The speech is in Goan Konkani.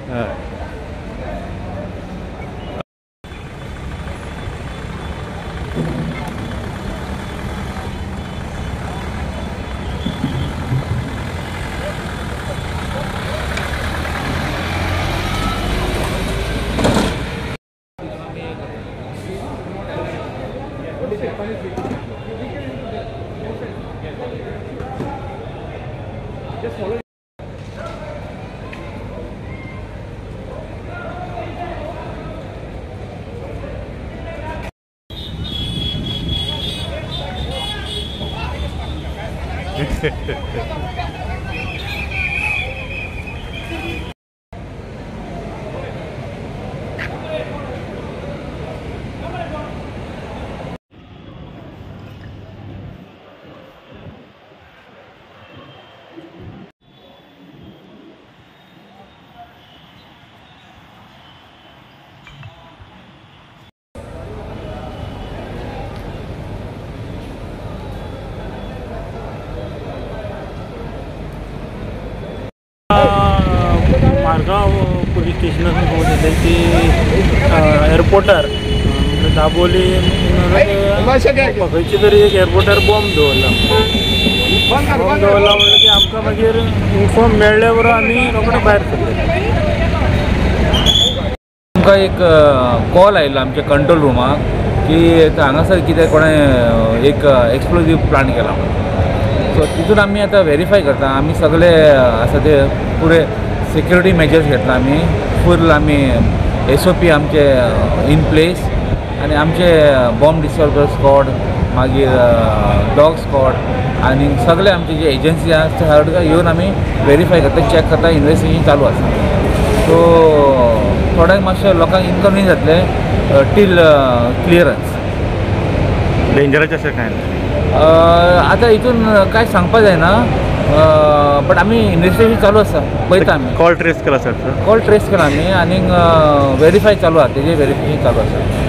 हय. Just follow. Margao police स्टेशनान फोन येतले की एअरपोर्टार दाबोली खंयचे तरी एक एअरपोर्टार बॉम्ब दवरला. बॉम्ब दवरला म्हणल्यार की आमकां मागीर इन्फॉर्म मेळ्ळे बरोबर आमी रोखडे भायर सरले. आमकां एक कॉल आयलो आमच्या कंट्रोल रुमाक की हांगासर कितें कोणें एक एक्सप्लोजीव प्लांट केला. सो तितून आमी आतां वेरीफाय करता. आमी सगळे आसा ते पुरे सिक्युरिटी मेजर्स घेतला आमी, फूल आमी SOP आमचे इन प्लेस आनी आमचे बॉम्ब डिस्ट्रॉयर स्क्वॉड, मागीर डॉग स्क्वॉड आनी सगळे आमचे जे एजन्सी आसा ते सगळे येवन आमी वेरीफाय करता, चॅक करता. इन्वेस्टिगेशन चालू आसा. सो थोड्यांक मातशें लोकांक इनकन्विनियन्स जातलें टील क्लियरन्स. डेंजराचें अशें कांय आतां हितून कांय सांगपा जायना, बट आमी इन्वेस्टिगेशन चालू आसा, पळयता आमी. कॉल ट्रेस केला सर? कॉल ट्रेस केला आमी आनी वेरीफाय चालू आसा, तेजें वेरिफिकेशन चालू आसा.